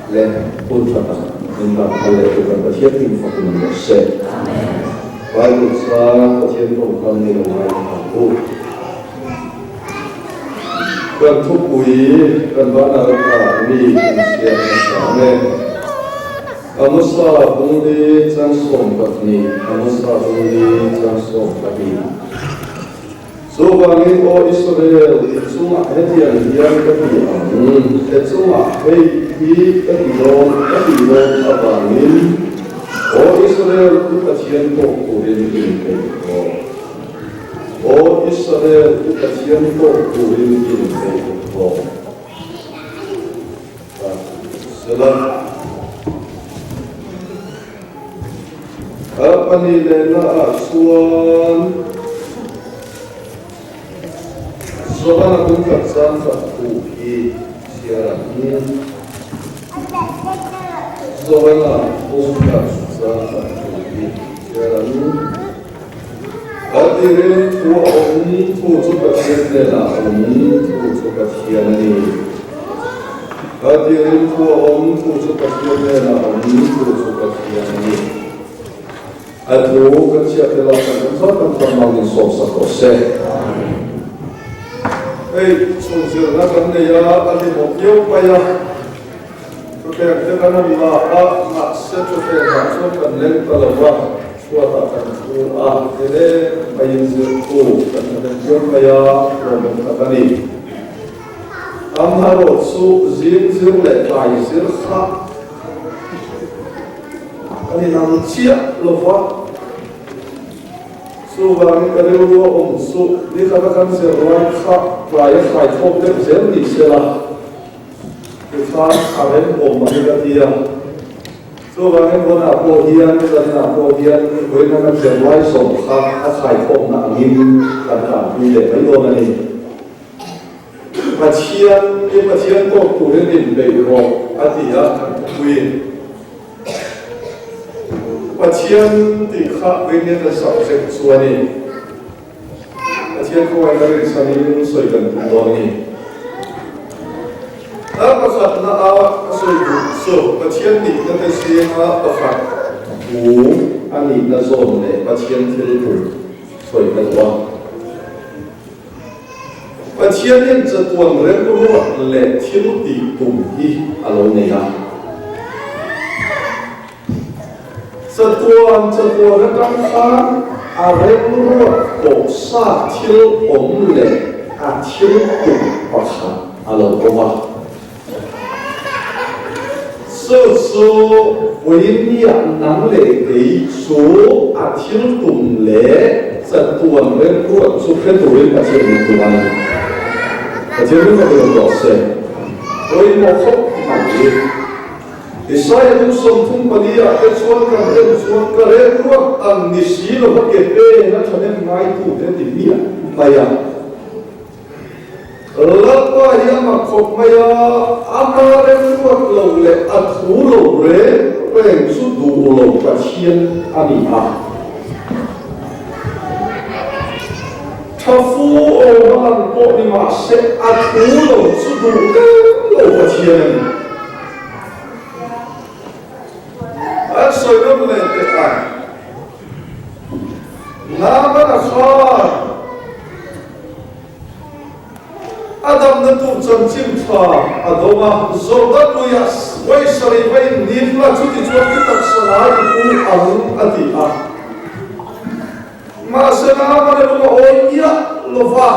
Le hun tha tak min hlan phal leh tur kan Pathian hming fakin awm rawh se. Bible chang Pathian tawngkam ni lo ngaithla ang u. Kan thupui kan banner ah mi kan chhiar hmasa ang e. Amosa bungli chang 12, Amosa bungli chang 12. Chuvangin aw Israel, i chungah hetiang hian ka ti ang, he chungah hei hi ka ti dawn, ka ti dawn avangin, aw Israel, i Pathian tawk turin i inpeih rawh. Aw Israel, i Pathian tawk turin i inpeih rawh. Sela. A pani lehna ah chuan Zohana kum khat zan khat thu hi chhiar ang. Zohana kum khat zan khat thu hi chhiar ang. A tirin thu a awm, thu chu Pathian hnenah a awm, thu chu Pathian a ni. A tirin thu a awm, thu chu Pathian hnenah a awm, thu chu Pathian a ni. A thu kan chhiat tel a, kan awm zat kan chuan mang in sawm sak rawh se. Hei, chhun zirna kan nei a, a hlimawm viau mai a. Thuthleng te kan han la a, mahse thuthleng ah chuan kan leng ta lo va, chhuatah kan thu a, ele maiin zirtu kan ha den chiam mai a, lawmawm tak a ni. Amaherawh chu zing zir leh tlai zir kha a ni nang chiah lo va, chuvangin ka rilru a awm chu nikhat a kan zir lai kha tlai a thlai thawk deuh zel ni sela. Tikhan a rem awm ang ka ti a. Chuvangin vawnah pawh hian, zaninah pawh hian vawiina kan zirlai zawm kha a thlaikhawmna angin kan tanpui leh mai dawn a ni. Pathian i Pathian tawk turin inbeih rawh a ti a, kan thupui. Pathian tih kha vawiin kan subject chu a ni. Pathian khawngaihna rinchhanin sawi kan tum dawn a ni. Hla pakhatna a ka sawi duh chu Pathian nihna te zinga pakhat thu a nihna zawn leh Pathian thil tum sawi ka duh a. Pathianin chatuan remruat leh thil tih tum hi a lo nei a. Chatuan chatuan atang khan a remruat tawh sa thil awm leh a thil tum pakhat a lo awm a. Chu chu vawinia nang leh kei chu a thil tum leh chatuan remruat chu hre turin Pathian min tum a ni. Pathian min fak hlawm tawh se. Pawimawh khawp mai. Isaiah tum 34 ah te chuan kan en chuan ka remruat ang ni si lova ke pen a thahnem ngaitu te ti miah mai a. Lalpa hi a mak khawp mai a, ama remruat lo leh a thu lo reng reng chu duh lo Pathian a ni a. Tha fu awm a lang pawh ni mahse a thu lo chu duh reng lo Pathian a ni. An sawi rawn leh teh ang. Naamana khan a damna tur chanchin tha a dawng a, Jordan luiah vawi sarih va inhnim la, chutichuan i taksa lai i pu ang a ti a. Mahse Naamana lung a awi miah lo va.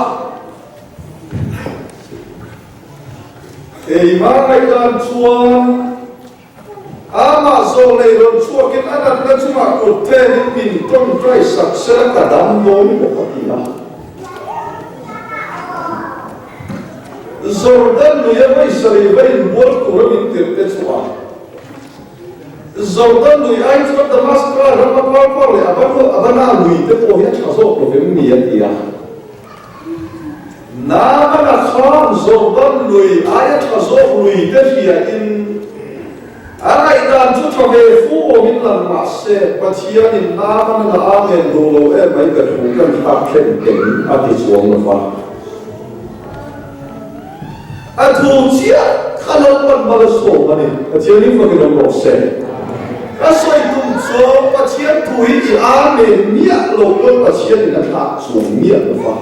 Keimah ngaihdan chuan amah zawh nei rawn chhuakin a natna chungah kut tlenin min tawngtai sak sela ka dam dawn bawk a ti a. Jordan lui a vawi sarih va inbual tura min tirh te chu a Jordan lui ai chuan Damascus rama Parpar leh Abana lui te pawh hi a tha zawk lovem ni a ti a. Naamana khan Jordan lui aia tha zawk lui te hriain a ngaihdan chu tha ve fu awmin lang mah se, Pathianin Naamana la amen duh lo em mai ka thu kan thlak thlen teng a ti chuang lo va. A thu chiah. Kha Lalpan mal a sawm a ni. Pathian in fakin awm rawh se. Ka sawi tum chu Pathian thu hi i Amen miah lo pawn Pathian in a thlak chuang miah lo va.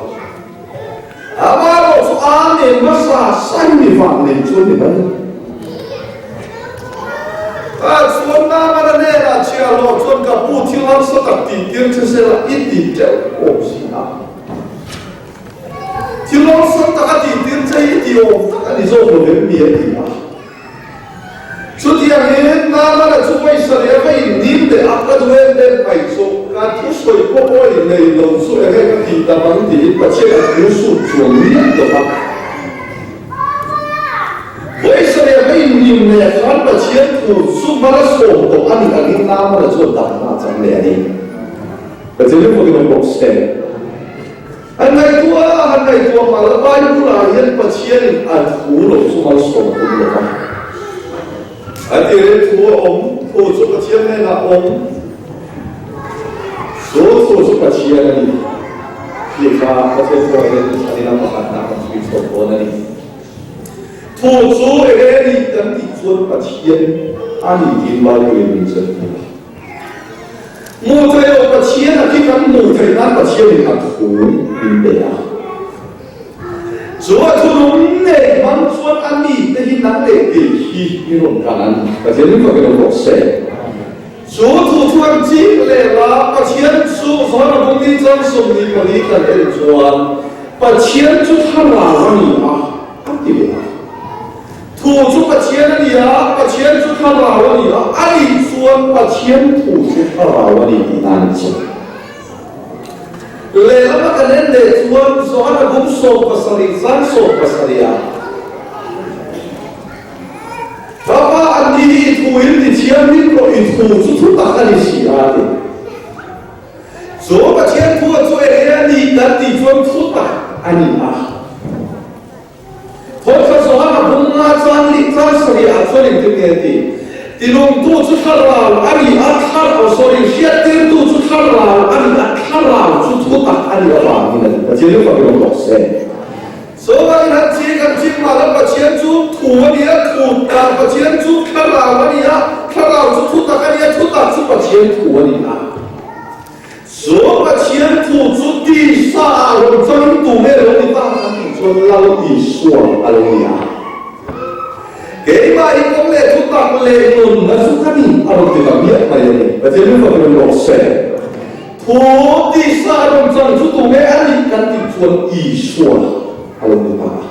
Amaherawh chu Amen hmasa sai mi vang nei chu a ni mai. Ka chuan Naamana hnenah chhiahhlawh chuan ka pu thil harsa tak tih tir che sela i ti teuh awm si a. Thil awlsam tak a tih tir che hi ti awm tak a ni zawk lo em mi a ti a. Chutiangin Naamana chu pawisa leh a va indim leh a, ka duh em em mai chu ka thusawi pawh awi nei lo chu enge ka tih tak ang tiin Pathian a thu sut chuang miah lo va. Pawisa leh a va indim leh khan Pathian thu chu mal a sawm tawh a nih angin Naamana chuan dahna a chang leh a ni. Pathian in fakin awm rawh se. An ngaihtuah a, han ngaihtuah hma la Bible ah hian Pathianin a thu lo chu malsawm tum lo va. A tir in thu a awm, thu chu Pathian hnenah a awm, chu thu chu Pathian a ni tih kha Pathian pawh hian chhan in a pakhatna kan chhui chhuak dawn a ni. Thu chu enge a nih kan tih chuan Pathian a ni tiin Bible in min zirtir a. Hmuh theih loh Pathian a khi kan hmuh theih nan Pathianin a thu min pe a. Chu a thunung nei hmang chuan a mite hi nang leh kei hi min rawn kan a ni. Pathian min fakin awm rawh se. Chu thu chu kan chik leh la, Pathian chu Zohana Bungni chang 24 kan en chuan Pathian chu thlarau a ni a, a ti leh a. Thu chu Pathian a ni a, Pathian chu Thlarau a ni a, a nih chuan Pathian thu chu Thlarau a ni tih nan a sawi. Lehlama kan en leh chuan Johana bum 17 zan 70 ah Baba an ni hi i thu in ti thiam hlim rawh i thu chu thu tak a ni si a a ti. Chu Pathian thu a chu eng nge a nih kan tih chuan thu tak a ni a. Thawhthla zawhah a bung nga chuan lih tlang sarih ah chuan engtin nge a ti? Tilungtu chu thlarau a ni a, thlarau, sorry, hriattirtu chu thlarau a ni a, thlarau chu thutak a nih avangin a ti. Pathian hi fakin awm rawh se. Chuvangin han chi kan chim mah la Pathian chu thu a ni a, thu tak Pathian chu thlarau a ni a, thlarau chu thutak a ni a, thutak chu Pathian thu a ni a. Chu Pathian thu chu tisa ah rawn changin tu nge lo ni ta kan tih chuan Lal Isua a lo ni a. Keimah in kawng leh thu tak leh nunna chu ka ni a rawn ti ta miah mai a ni. Pathian min fak reng rawh se. Thu tisa a rawn chang chu tu nge a nih kan tih chuan Isua a lo ni ta a.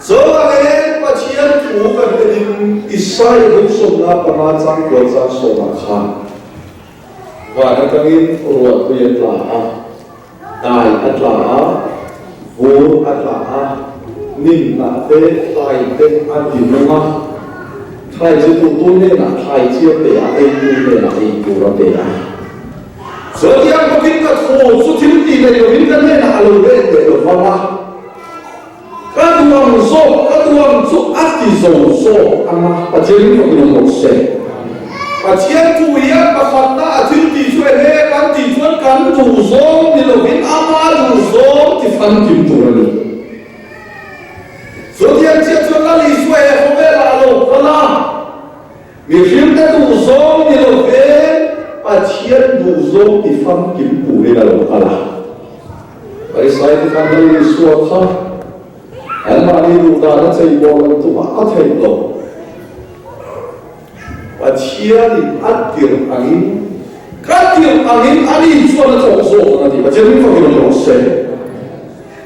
Chuvangin Pathian thu kan enin Isaia bung 55 chang kual chang sawmah khan, Van atangin ruahtui a tla a, dai a tla a, vur a tla a, nimhnah te, thlai te a ti nung a, thlai chi tuhtu hnenah thlai chi a pe a, eitu hnenah ei tur a pe a. Chutiang bawkin ka thu chu thil tih nei lovin ka hnenah a lo let leh lo vang a, ka duang zawk, ka duang chu a ti zo zawk ang a, Pathian in fakin awm rawh se. Pathian thu hian pakhatna a thil tih chu eng nge kan tih chuan kan duh zawng ni lovin ama duh zawng ti famkim tur a ni. Chutiang chiah chuan Lal Isua he khawvelah a lo kal a, mihringte duh zawng ni lovin Pathian duh zawng ti famkim turin a lo kal a. Pharisai te khan Lal Isua kha anmahni duh dan a chei bawk an tum a, a theih lo. Pathianin a tirh angin, ka tirh angin ani chuan a thawk zawk ang a ti. Pathian min fakin awm rawh se.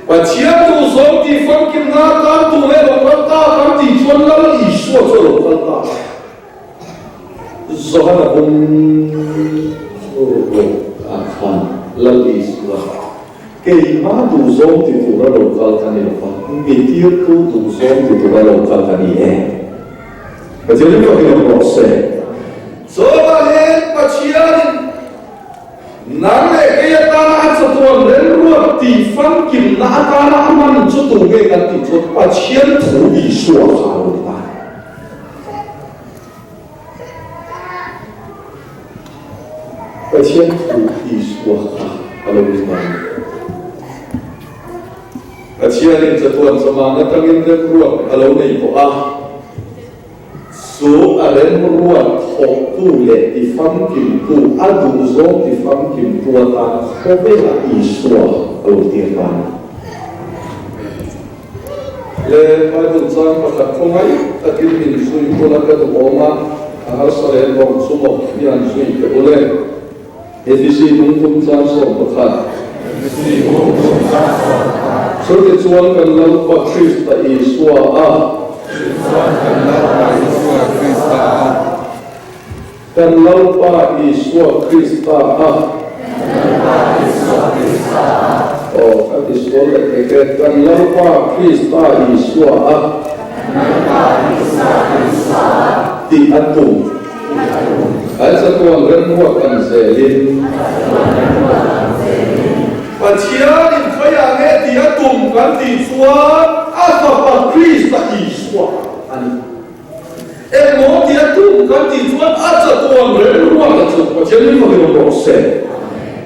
Pathian duh zawng tih famkimna atan tu leh lo kal ta kan tih chuan Lal Isua chu a lo kal ta. Johana bung rawh ah khan Lal Isua keimah duhzawng ti tura lo kal ka ni lo va, mi tirtu duhzawng ti tura lo kal ka ni e. Pathian in fakin awm rawh se. Chuvangin Pathianin nang leh kei atana a chatuan remruat tih famkimna atana a hman chu tu nge kan tih chuan Pathian thu Isua kha a lo ni ta. Pathian thu Isua kha a lo ni ta a ni. Pathianin chatuan chawmang atangin remruat a lo nei tawh a, chu a remruat thawktu leh tifamkimtu, a duhzawng tifamkimtu atan khawvelah Isua a lo tir ta a ni. Le Bible chang pakhat khawngaih takin min zui ula ka duhawm a, a harsa leh bawk chu maw hian zui teh ule. Efisi lungtum chang 11. Efisi lungtum chang 11. Chutichuan kan Lalpa Krista Isua a. Chutichuan kan Lalpa Isua Krista a. Kan Lalpa Isua Krista a. Kan Lalpa Isua Krista a. Aw, ka ti sual leh thei e. Kan Lalpa Krista Isua a. Kan Lalpa Isua Krista a. Tih a tum. An chatuan remruat ang zelin. Pathianin khawiah nge tih a tum kan tih chuan a Fapa Krista Isua a ni. Engmaw tih a tum kan tih chuan a chatuan remruat a chu Pathian min fak in awm rawh se.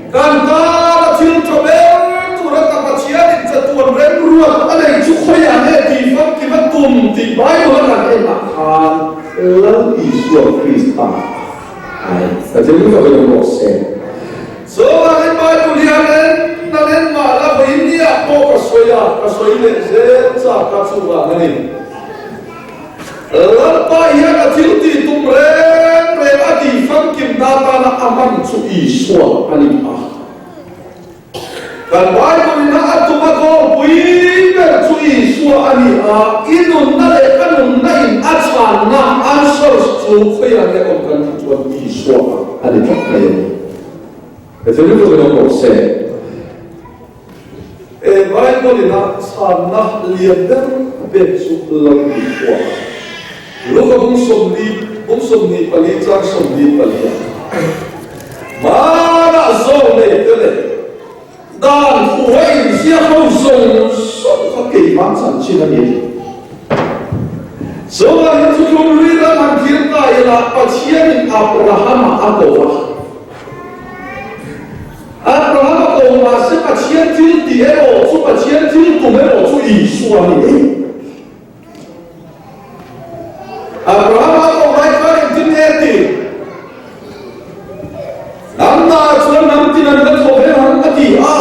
Kan tana thil tha ber tura ka Pathianin chatuan remruat a nei chu khawiah nge tih famkim a tum tih Bible a kan en ah khan Lal Isua Krista ai Pathian min fak in awm rawh se. Chuvangin Bible hian en nan en mah la vawiin niah pawh ka sawi a, ka sawi leh zel chak a chuvang a ni. Lalpa hian a thil tih tum reng reng a tih famkim na atana a hman chu Isua a ni a. Kan Bible in a a tum a kawlpui ber chu Isua a ni a, i nunna leh ka nunna in a chhanna, answers, chu khawiah nge awm kan tih chuan Isua a ni tlat mai a ni. Pathian hi fawkin awm rawh se. He Bible in a chhanna lian ber a pek chu Lal Isua a. Luka bung sawmli bung 24 chang 44 ah Hmanah zawng nei te leh dan thu a inziak ho zawng zawng kha keimah chanchin a ni a ti. Chuvangin thuthlung hlui ram han thlir ta ila Pathianin Abrahama a ko a. Abrahama ko mahse Pathian thil tih erawh chu Pathian thil tum erawh chu Isua a ni ei. Abrahama ko lai khan engtin nge a ti? Nangmah chuan hnam tin an la thaw ber ang a ti a.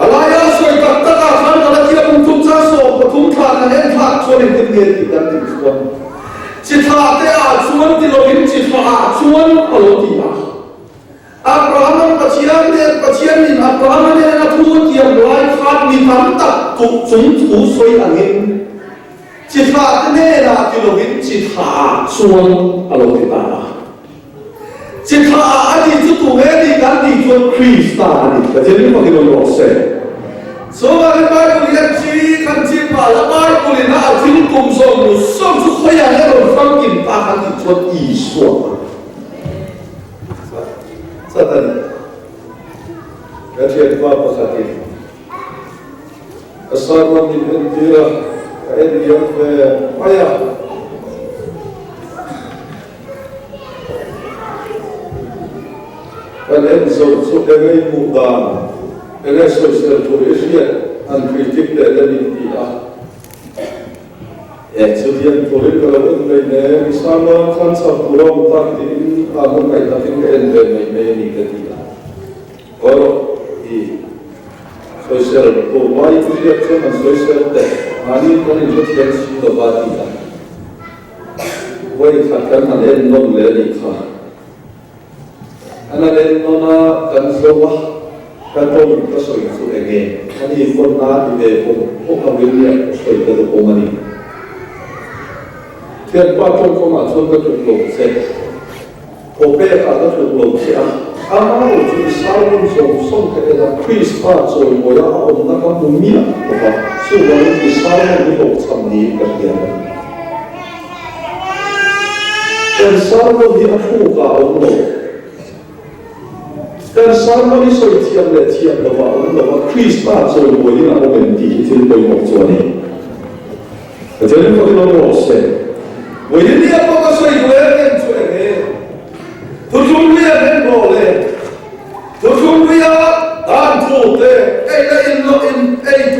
A laia sawi tak takah khan Galatia bungthum chang 13 thla kan en thlak chuan engtin nge tih kan tih chuan chi thla te ah chuan ti lovin chi thla ah chuan a lo ti a. Abraham-a'n Pathian nen Pathianin Abrahama nen a thu a tiam lai khan mi tam tak tuh chung thu sawi angin chi thlah te hnenah ti lovin chi thlah ah chuan a lo ti ta a. Chi thlah ah a tih chu tu nge tih kan tih chuan Krista a ni. Pathian min fakin awm rawh se. Chuvangin Bible hian chi kan chim pah la Bible in a a thil tum zawng zawng chu khawiah nge rawn famkim ta kan tih chuan Isua a ni. Satan ka thianpa pakhatin a sermon min entir a, ka en liam ve mai a. Kan en zawh chu eng ei hmuh dan, eng ei sawisel tur i hriat an critic leh te min ti a. Eh, chutiang turin ka lo en mai nen, i sermon khan chhak tur a awm tak tiin a hmun ngaih takin ka en ve mai mai a ni ka ti a. Haw rawh, i sawisel tur vai i hriat chuan an sawisel teh, mahni kan inhrethiam si lo va a ti a. Vawi khat kan han en nawn leh a nih kha. An han en nawn a, kan zo a, ka tawng ka sawi chu eng nge? Ani pawn a ti ve pawm pawm a William ka sawi ka duh awm a ni. Thianpa tawngkawmah chuan ka tluk lo che, thawpekah ka tluk lo che a, ama erawh chu i sermon zawng zawng ka en a, Krista chawimawia a awmna ka hmu miah lo va, chuvangin i sermon hi hlawhchham niin ka hria a ni. Kan sermon hi a thluk ah a awm lo. Kan sermon hi sawi thiam leh thiam lo ah a awm lo a, Krista chawimawiin a awm em tih hi thil pawimawh chu a ni. Pathian in fakin awm rawh se. Vawiin ni a pawh ka sawi duh em em chu eng nge? Thuthlung hlui a hlen rawh le. Thuthlung hluia dan thu te, ei leh in loh in ei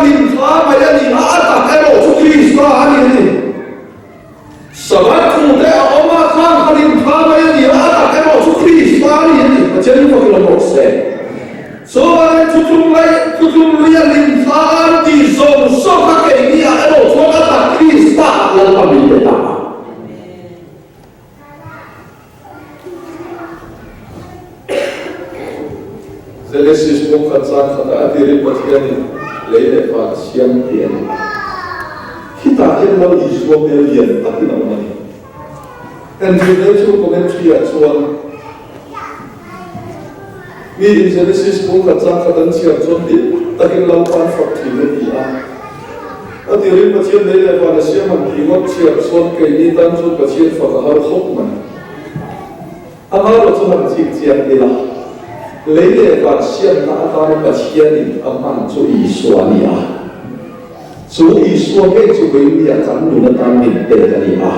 hlimthla mai a ni a, a tak erawh chu Krista a ni a ni. Sabbath thu te a awm a, khang kha hlimthla mai a ni a, a tak erawh chu Krista a ni a ni. Pathian hi fakin awm rawh se. Chuvangin thuthlung lai, thuthlung lui a hlimthla an tih zawng zawng kha keini ah erawh chuan a tak Krista ah Lalpa min pe ta a. Genesis bawk khat zan khatah a tirin Pathianin lei leh van a siam tih a ni. Khitah hian Lal Isua hmel lian takin a awm a ni. Entirna chu commentary-ah chuan mi in Genesis bawk khat zan khat an chhiar chuan hlim takin Lalpa an fak thin a ti a. A tirin Pathian lei leh van a siam han tih ngawt chhiar chuan keini tan chuan Pathian fak a har khawp mai. Amaherawh chu han chik chiang ila, lei leh van siamna atana Pathianin a hman chu Isua a ni a. Chu Isua ngei chu Biblia kan nun atan min pek a ni a.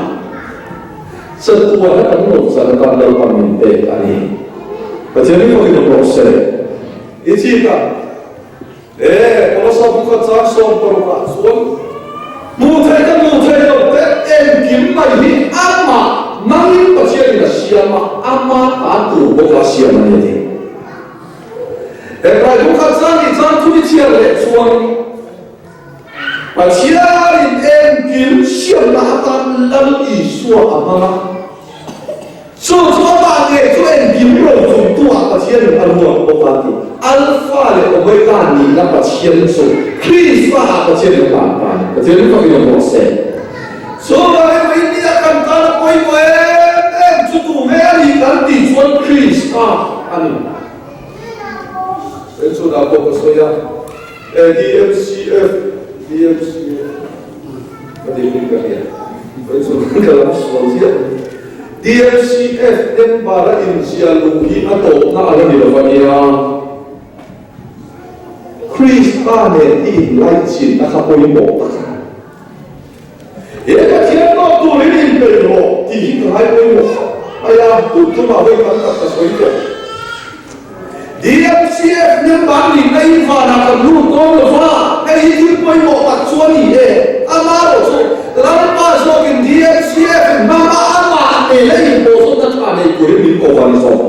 Chatuana kan nawmchan atan Lalpa min pek a ni. Pathian hi fakin awm rawh se. I chik a. E, Kolosa bukha chang 16 ah chuan hmuh theih ka hmuh theih lo te engkim mai hi amah nangin Pathianin a siam a, ama ta tur bawka siam a ni a ti. Hebrai bukha chang nih chang thu i chhiar leh chuan Pathianin engkim siamna atan Lal Isua a hmang a. Chu chu amah ngei chu engkim ro chungtuah Pathianin a ruat bawk a ti. Alpha leh Omega nihna Pathian chu Krista ah Pathianin a hlan ta a ni. Pathian hi fakin awm rawh se. Chuvangin Rinnia kan tan a pawimawh em em chu tu nge a nih kan tih chuan Krista a ni. He chhunah pawh ka sawi a, DMCF, DMCF. Ka tih hun ka hria. Kei chu ka lam sual chiah. DMCF member a inziah luh hi a tawpna a la ni lo a nia. Krista nen i inlaichin a kha pawimawh tak a ni. He Pathian tawk turin inpeih rawh tih hi ka ngai pawimawh khawp mai a, tun tumah vawi tam tak ka sawi tawh. DMCF member nihna hi vanah kan lut dawn lo va, hei hi thil pawimawh tak chu a ni e. Amaherawh chu Lalpa zawkin DMCF in hmanga amah nena inpawhzawmna tha nei turin min ko a ni zawk.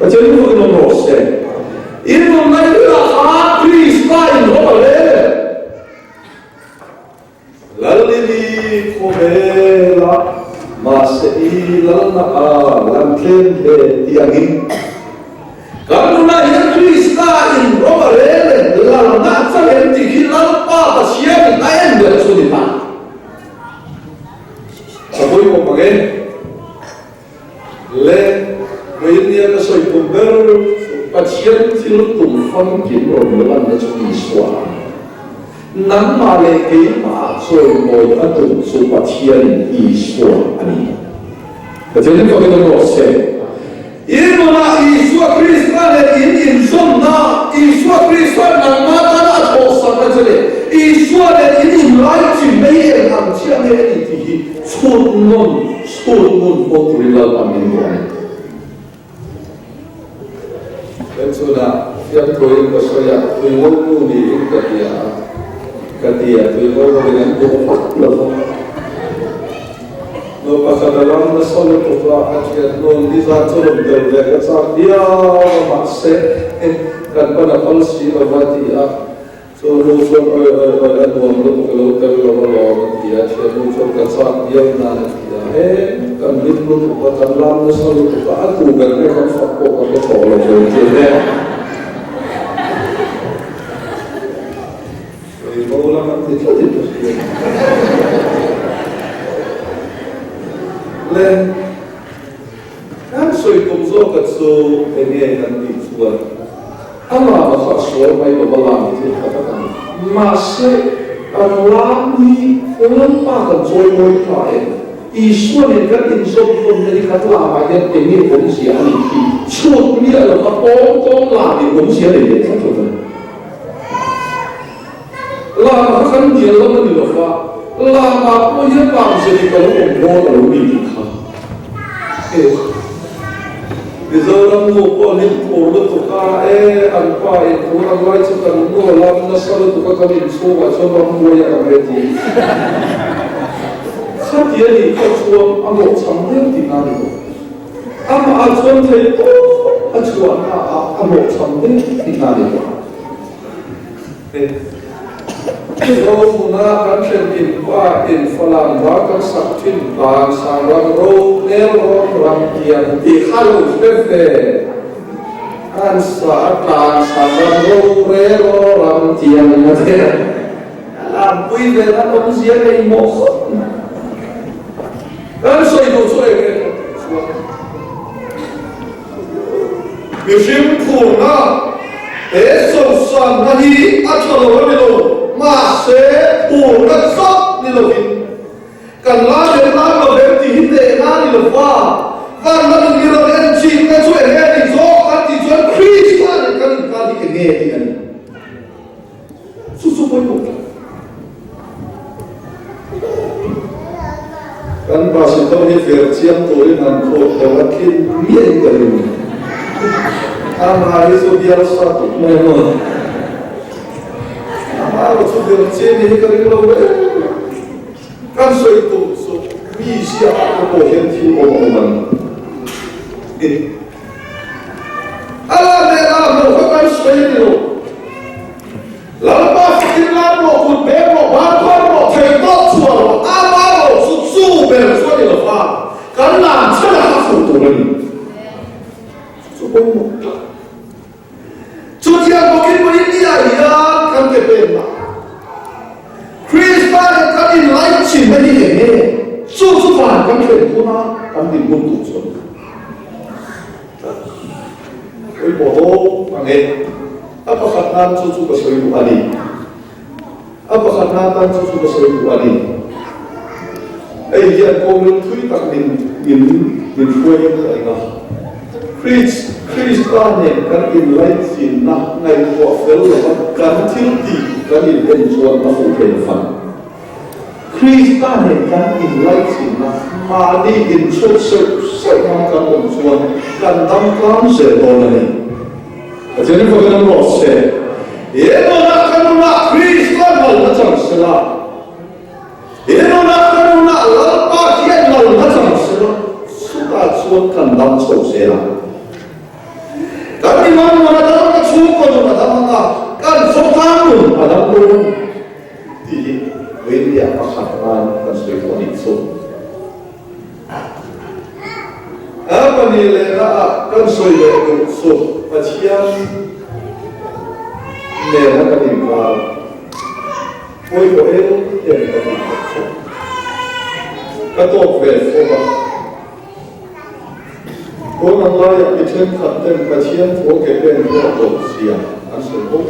Pathian in fakin awm rawh se. In nunna inah khan Krista in rawh a le. Lalili khawvela mahse i lalna a lan tlem hle tih angin, kan nunah hian Krista in rawng a rel em, lalna a chang em tih khi Lalpa Pathianin a en ber chu ni ta. A pawimawh mang e. Le, vawiin ka sawi tum ber chu Pathian thil tum famkim rawn lanna chu Isua a ni. Nangmah leh keimah chawimawi a tum chu Pathianin Isua a ni. Pathian hi fakin awm rawh se. In nunah Isua Krista leh in inzawmna, Isua Krista nangmah tana a thawhsakna che leh Isua leh in inlaichinna hi eng ang chiah nge a ni tih hi chhut nawn Chhut ngun pawh turin Lalpa min duh a ni. Kan chhunah fiamthuain ka sawi a, tuimawi nu niin ka ti a, ka ti a, tuimawi hovin an duh vak lo va. Nu pakhat a ram nasa lutuk a, a thian nu nizan chu rawn tel ve ka chak viau a, mahse kan pan a phal si lo va a ti a. Chu nu chuan awi awi awi a nuam lutuk a lo tel lo alawm a ti a, thiannu chuan ka chak diam nan a ti a, he kan hlim lutuk a, kan lam nasa lutuk a, a tu ber nge kan fak pawh ka hre tawh lo ve ti hle. Sawi bo lam an ti tlat in ka hria. Le kan sawi tum zawk a chu enge kan tih chuan A lam a kha sual mai lo va lam hi thil tha tak a ni. Mahse, kan lam hi Lalpa kan chawi mawi tha em? Isua nen kan inzawm tawnna hi kan lamah hian eng nge awmzia a nih tih chhut miah lova tawng tawng lam in awmzia nei leh tlat lo va ni. Lam kha kan hnial lam a ni lo va, lamah pawh hian lamzia dik a lo awm dawn a lo ni tih kha. Mizoram nu pawh hlim phur lutuk a, e an pa in phur ang lai chu kan nu a lam nasa lutuk a kan inchhungah chuan rambuai a ang e ti. Khati a nih kha chuan a hlawhchham deuh tihna a ni lo. Amah ah chuan thei tawp a chhuahna ah a hlawhchham deuh tihna a ni lo. Mizo hmuna kan hren in pa in Falam va kan sak thin tlang sang ram ro hmel rawn ram tiang tih kha lo hre ve. An sa a tlang sang ram ro re ro ram tiang a te a lampui ve na awmzia nei mawh khawp mai. Kan sawi duh chu eng nge kan tih chuan Mihring phurna he sawmsanna hi a tha lo a ni lo, mahse phurna chauh ni lovin kan la leh lam lo em tih hi tehna a ni lo va, van lamin mi rawn en chinna chu eng nge ni zawk kan tih chuan Krista nen kan inkar hi eng nge tih a ni. Chu chu pawimawh tak. Kan pastor hi fer chiam turin an khawt lo a thin miah in ka ring. Amah hi chu bial sa tuk mai maw. Amah erawh chu fer chiam hi ka ring lo ve. Kan sawi tur chu mi ziah ah te pawh hian thil awm a awm a ni. A lam leh lam lo kha kan sawi a ni lo. Lalpa fakin lam rawh, kut beng rawh, ban phar rawh, thei tawk chhuah rawh, ama rawh chu chu ber chu a ni lo va, kan lam chhan a kha fuh tur a ni. Chu chu pawimawh tak. Chutiang bawkin India hian kan ke pen a, Krista leh kan inlaichinna hi eng nge? Chu chu van kan thlen hun a kan dinhmun tur chu a ni. Pawimawh dawn ang e. A pakhat nan chu chu ka sawi duh a ni. A pakhat nan tan chu chu ka sawi duh a ni. Hei hian kawng thui tak min min min hruai in ka ring a. Krist Krista nen kan inlaichinna ngaihtuah fel lova kan thil tih kan in en chuan a fuh thei lo fan. Krista nen kan inlaichinna mahni inchhut seuh seuh hmang kan awm chuan kan dam tlang zel dawn a ni. Pathian in fakin an rawh se. He nunah ka nunah Krista lalna chang sela. He nunah ka nunah Lalpa hian lalna chang sela, chutah chuan kan dam chho zel ang. Kan mimang nun a dam, ka chhungkaw nun a dam ang a, kan khawtlang nun a dam dawn a ni tih hi Vawiinliah pakhat nan kan sawi tawh a nih chu. A pahnih lehna ah kan sawi leh duh chu Pathian nena kan inkar pawimawh em em ka tih bawk chu ka tawk ve fo a. Tun ang laiah mi thenkhat ten Pathian thu ke pen hlawk loh zia an sawi bawk.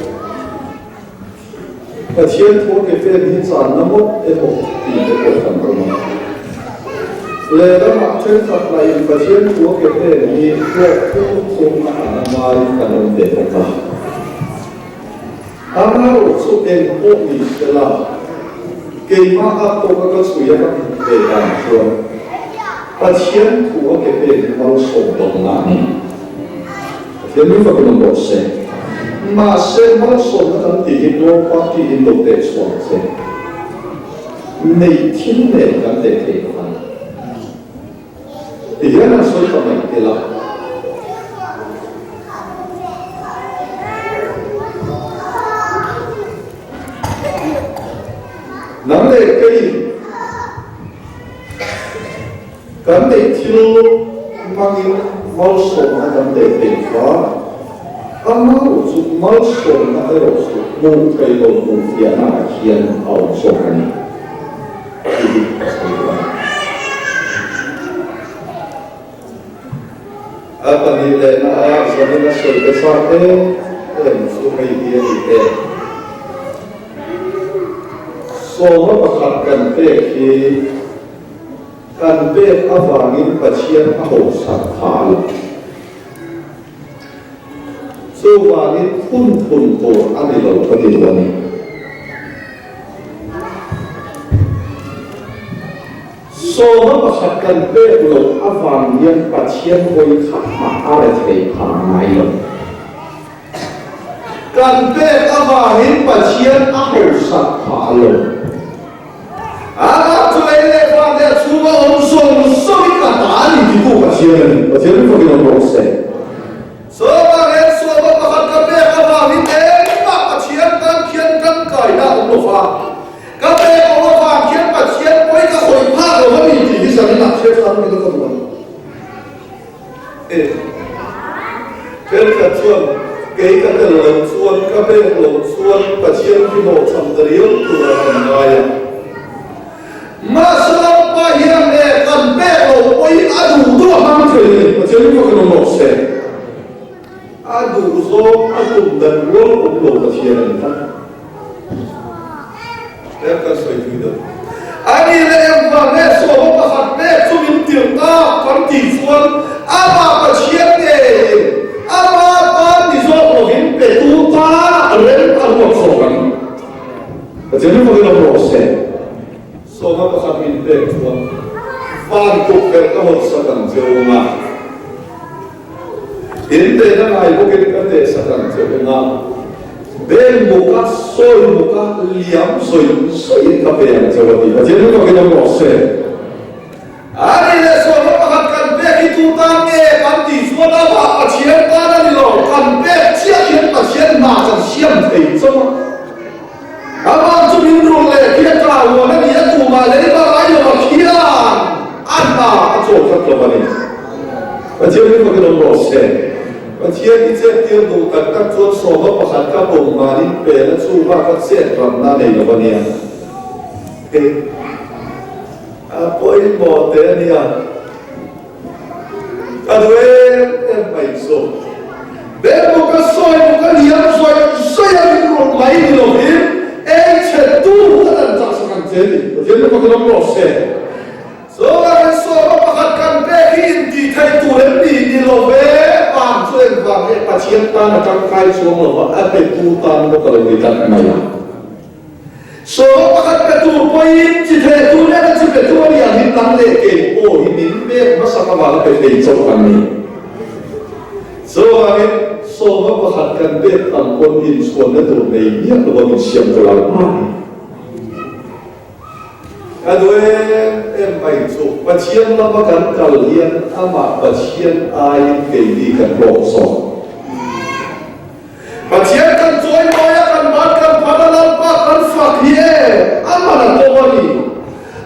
Pathian thu ke pen hi channa ngawt emaw tih te pawh kan awm a. Lehlamah thenkhat laiin Pathian thu ke pen hi hlawk thum thum a an a ngai kan awm ve bawk a. Amaherawh chu eng pawh ni sela, keimah a tawka ka chhui a ka hmuh ve dan chuan Pathian thu a ke pen hi malsawm dawmna a ni. Pathian min fakin awm rawh se. Mahse malsawmna kan tih hi World Party in lo teh chhuak che. Nei thil nen kan teh thei lo a ni. Tihian an sawi ta mai tel a. Nang leh kei kan neih thil hmangin malsawmna kan teh thei kha, amah chu malsawmna erawh chu hmuh thei lo hmuh fiahna ah hian a awm zawk a ni. Hei hi ka sawi duh a ni. A pahnih lehna a zanin a sawi ka chak em em chu hei hi a ni e. Sawma pakhat kan pek hi kan pek avangin Pathian a hawhsak phah a lo. Chuvangin phun phun tur a ni lo ka ti duh a ni. Sawma pakhat kan pek loh avang hian Pathian hawi khat mah a rethei phah ngai lo. Kan pek avangin Pathian a hausak phah lo. A ram chu lei leh van leh a chhunga awm zawng zawngin ka ta a ni titu Pathian a ni. Pathian hi fakin awm rawh se. Sawma leh sawma pakhat ka pek avangin engmah Pathian tan khian kan kaina a awm lo va. Ka pek awm avang khian Pathian pawi ka khawih phak lo a ni tih hi zaninah hriat thar ila ka duh a ni. E. Thenkhat chuan, Kei ka tel loh chuan, ka pek loh chuan Pathian hi hlawhchham ta riau tura kan ngai a. Mahse Lalpa hian e kan pek loh pawhin a duh duh a hmang thei a ni. Pathian hi fakin awm rawh se. A duh zawng a tum dan rual awm lo Pathian a ni tlat. Tlem kan sawi thui deuh. A ni leh engvang nge sawma pakhat pek chu min tirh tak kan tih chuan amah Pathian ngeiin ama tan ni zawk lovin petu tan rem a ruat zawk ang. Pathian hi fakin awm rawh se. Sawma pakhat min pek chuan van tukverh ka hawn sak ang che u nga. In tehna ngai bawkin ka teh sak ang che u nga. Beng muka, sawi muka, liam sawi sawiin ka pe ang che u a ti. Pathian hi fakin awm rawh se. A ni leh sawmna pakhat kan pek hi tu tan nge kan tih chuan amah Pathian tan a ni lo, kan pek chiah hian Pathian hna kan siam thei chauh a. Amah chu min rulh leh khi a tla huan a ni a, tumah lei bak ai lo a khian a hna a chaw tlat lo a ni. Pathian hi fakin awm rawh se. Pathian i chet tir duh tak tak chuan sawma pakhat ka pawm hmanin pela chu bak a chet ramna a nei lo a nia. Hei a pawimawh teh a nia. Ka duh em em mai chu. Bel bawk a sawi bawk a liam sawi sawi a min rawn mai ni lovin ei chhe tu ka dan chak sak ang che ni. Pathian chu fakin awm rawh se. Chawngah kan sawma pakhat kan pek hi intih theih tur em ni ni lo ve, vang chu engvang nge Pathian tan a tangkai chuang lo va, a petu tan bawk a lo ni tlat mai a. Sawma pakhat pe tur pawhin chi theh tur nen a chi pe tu a nih ang hi nang leh kei pawh hi min pek hmasak avanga pe thei chauh kan ni. Chuvangin sawma pakhat kan pek tam pawn inchhuanna tur nei miah lova min siam tur ang a ni. Ka duh em em mai chu Pathian lama kan kal hian amah Pathian aiin keini kan hlawk zawk. Pathian kan chawi mawi a, kan ban kan phan a, Lalpa kan fak hi e, a man a tawp a ni.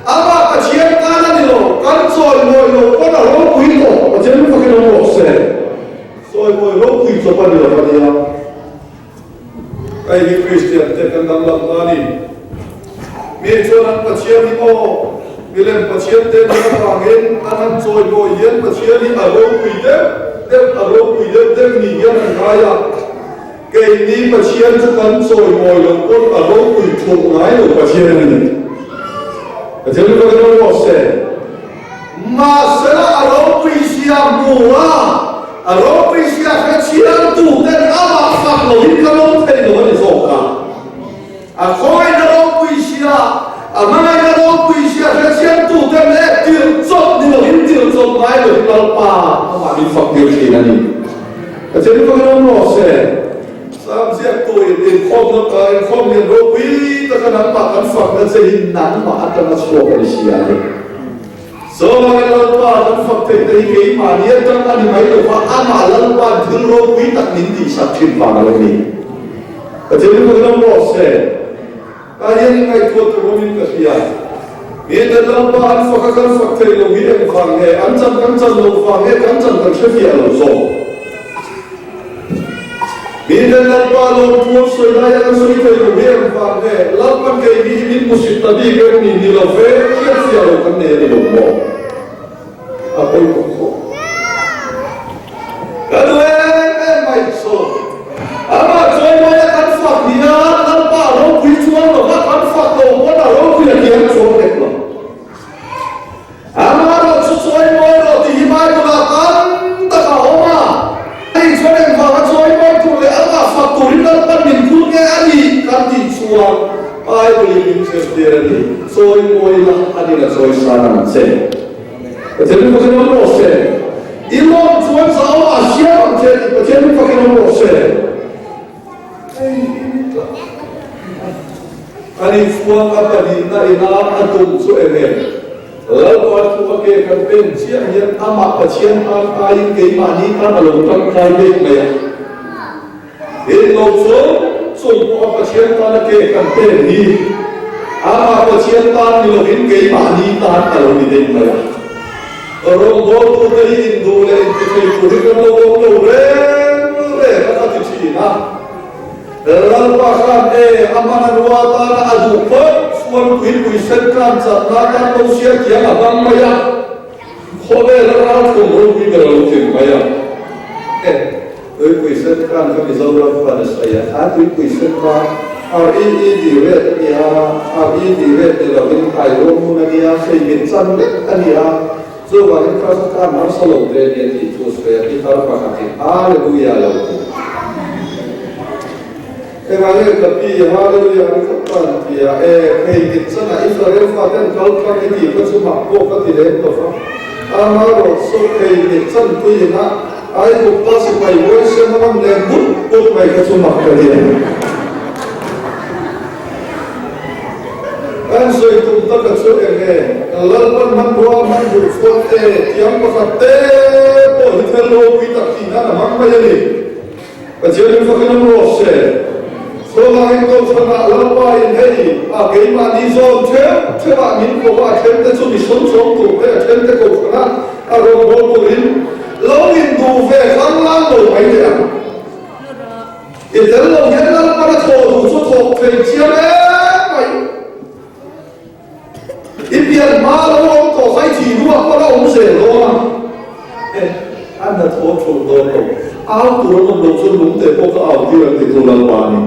Amah Pathian tan a ni lo, kan chawi mawi lo pawn a ropui tawh. Pathian lu fakin awm rawh se. Chawi mawi ropui chawp a ni lo a nia. Hei hi Kristian te kan danglam na a ni. Mi chuan an Pathian hi maw, milem Pathian te nih avangin an han chawi mawi hian Pathian hi a ropui deuh deuh, a ropui deuh deuh ni hian an ngai a. Keini Pathian chu kan chawi mawi lo pawn a ropui thulh ngai lo Pathian a ni. Pathian chu ka ring rawh se. Mahsela a ropui zia hmu a, a ropui zia hre chhiartu ten amah fak loin ka lawm thei lo a ni zawk a. A khawina ropui zia, a hmangaihna ropui zia hre chhiartu ten leh tirh chawp ni loin tirh chawp ngai loin Lalpa amah min fak tir thin a ni. Pathian hi fakin awm rawh se. Sam ziaktuin inkhawmna ka inkhawm lian ropui taka nangmah kan fakna che hi nangmah atanga chhuak a ni si a ni. Chuvangin Lalpa kan fak theih te hi keimahni atang a ni mai lo va, amah Lalpa'n thil ropui tak min tihsak thin vang a lo ni. Pathian hi fakin awm rawh se. Tah hian i ngaihtuah tur awmin ka hria. Mite Lalpa an fak a kan fak thei lo hi engvang nge? An chan kan chan lo vang nge kan chan kan hre fiah lo zawk? Mite Lalpa lawmthu an sawi lai a kan sawi thei lo hi engvang nge? Lalpa keini hi min hmusit ta bik em ni? Ni lo ve, hriat fiah lo kan nei a ni lo maw? A pawi tawh khawp. Ka duh em em mai chu. Amah chawimawi a kan fak hian Lalpa a ropui chuang lo va, kan fak lo pawn a ropui a kiang chuang nek lo. Amah erawh chu chawimawi rawh tih hi Bible-ah tam tak a awm a. Ani chuan engvanga chawimawi tur leh amah fak turin Lalpan min phut nge a ni kan ti. tih chuan Bible in min zirtir a ni, Chawimawi la, anin a chawisan ang che. Pathian min fakin awm rawh se. I lawm chuan zau a siam ang che tih Pathian min fakin awm rawh se. Hei hi ni tlat. Ani chuan a pahnihna ina a tum chu eng nge? Lalpa thu a ke kan pen chiah hian amah Pathian tan aiin keimahni tan a lo tangkai bik mai a. In lo chung chung pawh a Pathian tan a ke kan pen hi amah Pathian tan ni lovin keimahni tan a lo ni daih mai a. Rawngbawltute hi induh leh intithei tur hi kan lo awm lo reng reng a ka ti thin a. Lalpa khan e a hman a rua tana a duh phawt chuan tuipui sen tlan chakna tan lo siam thiam a hmang mai a, khawvel a ralthlum ropui ber a lo tling mai a. E, tuipui sen tlan kha Mizoram khan a sawi a, a tuipui sen kha REED red a nia, RED red ni lovin Taiwan hmun a nia, hei min chan vek a nia, chuvangin kha kha khan harsa lo te a nia tih thu a sawi a, pitar pakhatin Hallelujah a lo ti. Engah nge ka pi Hallelujah an khawp ta an ti a, e hei min chan a Israel faten kal tlang i tih kha chu mah pawh ka ti lem lo va, amaherawh chu hei min chan puiin a Aigupta sipai huaisen a rawn leng but but mai kha chu mak ka ti a. Kan sawi tum taka chu eng nge Lalpan hmanrua hman duh chuan e tiang pakhat te pawh hi thel ropui tak tih nan a hmang mai a ni. Pathian in fakin awm rawh se. Chhuangang in kohhranah Lalpa in hei a keimahni zawn theuh theuhah min ko a, a then te chu mihrawn chawm tur te, a then te kohhranah a rawngbâwl turin lo induh ve hlang lang lo mai teh ang. I tel lo hian Lalpan a thawh duh chu thawk thei chiang em mai. I pian hma lo awm tawh kha i thih hnuah pawh la awm zel dawn a. E, a hnathawh thulh dawn lo. Au tur an awm lo chuan lungte pawh ka au tir ang titu Lalpa a ni.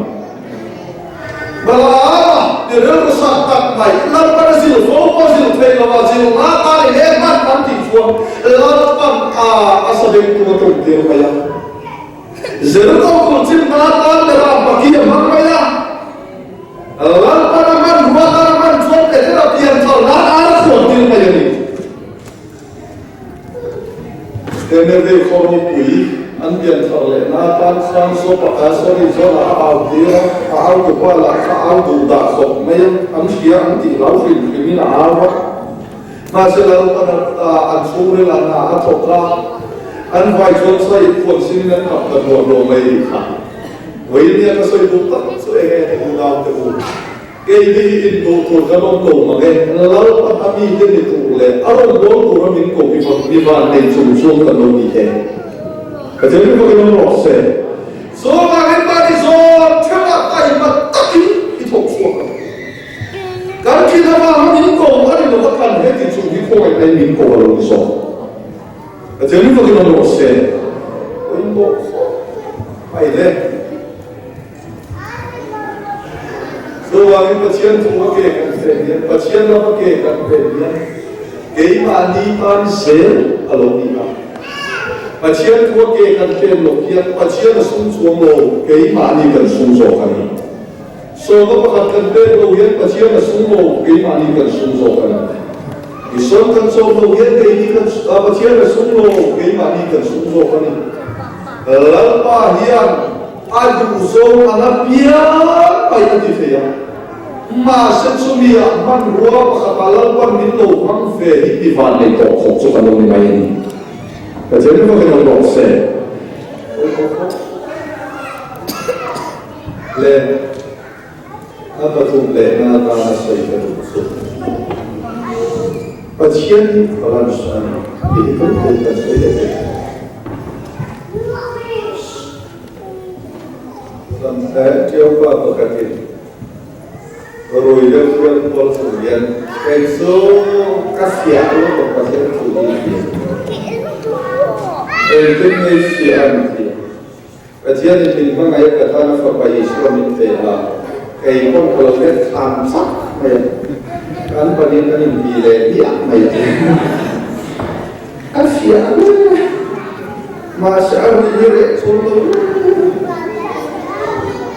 Balaama ti rilru sak tak mai, Lalpan a zil fo pawh a zil thei lo a, zil nga ta ni hle hman an tih chuan Lalpan a a sabengtu a tum tir mai a. Zirtawp tur chin hna tan ber a paki a hmang mai a. Lalpan a hman ruat a hman chuan Petera pian thar nan ar a chhuan tir mai a ni. Nineve khaw ropui an pian thar leh na tan khan Zopa a sorry Jona a au tir a, a au tupa lah kha au duh dah khawp mai a, an hria an tih hlau hrim hrimin a au a. Mahse Lalpan a an chhungril ah hna a thawk a, an vai chuan sawi phuan sinin an kap ta hluah hluah mai tih kha. Vawinia ka sawi duh tak chu eng nge ni unau te u, keini hi induh tur kan awm lo mang e, Lalpan a mite ni tur leh a rawn dawn tura min ko mi mi van nei chung chuan kan lo ni e. Pathian mi fakin awm rawh se. Chuvangin mahni zawn theuhah taima takin i thawk chhuak ang. Kan thin avanga min ko a ni lo a, kan heti chung hi khawngaih mai min ko a lo ni zawk. Pathian hi fakin awm rawh se. Pawimawh khawp mai le. Chuvangin Pathian thu a ke kan fen hian, Pathian lam a ke kan fen hian keimahni tan zel a lo ni a. Pathian thu a ke kan fen loh hian Pathian a sum chuang lo, keimahni kan sum zawk a ni. Sawma pakhat kan pek lo hian Pathian a sum lo, keimahni kan sum zawk a ni. I sawn kan chawm lo hian keini kan Pathian a sum lo, keimahni kan sum zawk a ni. Lalpa hian a duhzawng anga piang mai a ti thei a, mahse chumi ah hmanrua pakhatah Lalpan min lo hmang ve hi ti van nei tawh khawp chu kan lo ni mai a ni. Pathian hi fakin awm rawh se. Le a pathum leh na atana sawi ka duh chu Pathian hi balance a ni tih hi tum tum kan sawi leh thei. Ṭiaupa pakhatin rui deuh hian pual chung hian kei chu ka fiah lutuk Pathian thu hi a ti a. Engtin nge i fiah an ti a. Pathianin min hmangaih a ka tan a fapa Isua min pe a, kei pawn ka lo let thlan chak mai a, kan panin kan inti leh hmiah mai a, a fiah hle mahse a ri hi reh chhun lo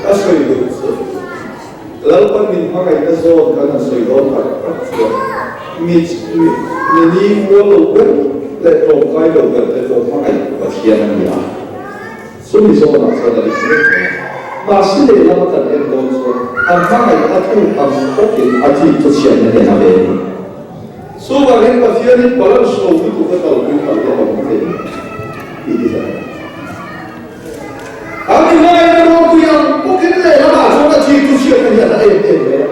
a sawi duh chu. hmangaihna zawn kan han sawi dawn tak tak chuan mi mi ni mual lo ber leh tlawmkai lo ber te pawh hmangaih Pathian a ni a. Chumi zawnah chuan a dik mek mai a. Mahse lehlam a kan en dawn chuan a hmangaih a thuk ang bawkin a thik chu chhiatna hian a ve a ni. Chuvangin Pathianin balance lo lutuk a kalpui palh te a awm thei tih hi zan a ni. An inhmangaihna ropui ang bawkin lehlamah chuan a thik chu chhiatna hian a em em mai a.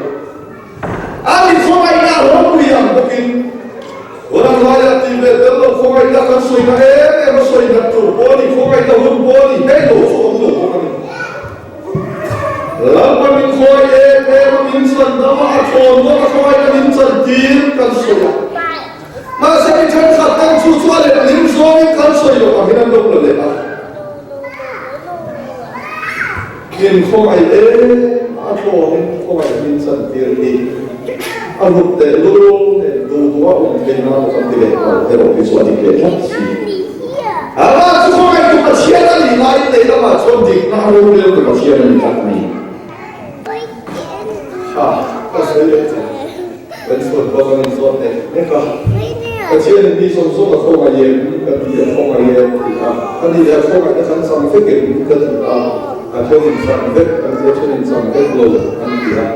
An inhmangaihna ropui ang bawkin hun ang laia tih ve tel lo khawngaihna kan sawina em em a sawi nat tur pawh a ni, khawngaihna hun pawh a ni, hei lo chu awm lo bawk a ni. Lalpa min khawi em em a, min chan dam a, a thawn bawk a, khawngaihna min chan tir kan sawi a. Mahse mi thenkhat tan chu chu a letling zawngin kan sawi loh angin an lo la leh a. Min khawngaih em a thlawnin khawngaih min chan tir hi a ruk teh lul nen duh duh a awm theih nan kan ti leh palh erawh hi chu a dik leh tlat si. Amah chu khawngaih tu Pathian a nih laiin lehlamah chuan dikna a rorel tu Pathian a ni tlat a ni. Ha, ka sawi leh che. Kan chhuat bawk an inzawt nek nek a. Pathian in mi zawng zawng a khawngaih em ka ti a khawngaih em ti a. A ni leh a khawngaihna kan chang vek em ka ti a. A then in chang vek an ti a then in chang vek lo an ti a.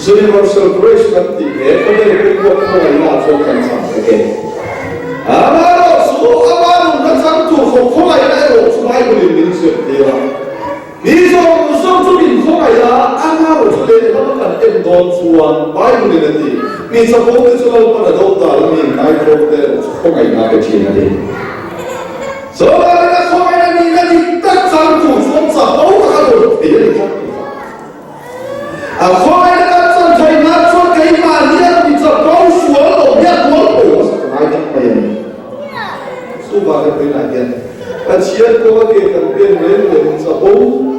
Universal Grace kan tih he khawvel pawimawh khawngaihna ah chuan kan chang vek e. Amaherawhchu ama nunna chang tur khawp khawngaihna erawh chu Bible in min zirtir a. Mi zawng zawng chu min khawngaih a, a nau chu lehlam a kan en dawn chuan Bible in a ti, Mi chapo te chu Lalpan a do ta la, mi inngaitlawm te erawh chu khawngaihna pe thin a ni. Chuvangin a khawngaihna nihna dik tak chang tur chuan chapo tak a rawn thei a ni tlat tih kha. A khawngaihna kan chan theih nan chuan keimahni a mi chapo sual lo hi a tual pawh hmasa ka ngai tak mai a ni. Chuvangin vawiinah hian Pathian kawnga ke kan pen reng rengin chapo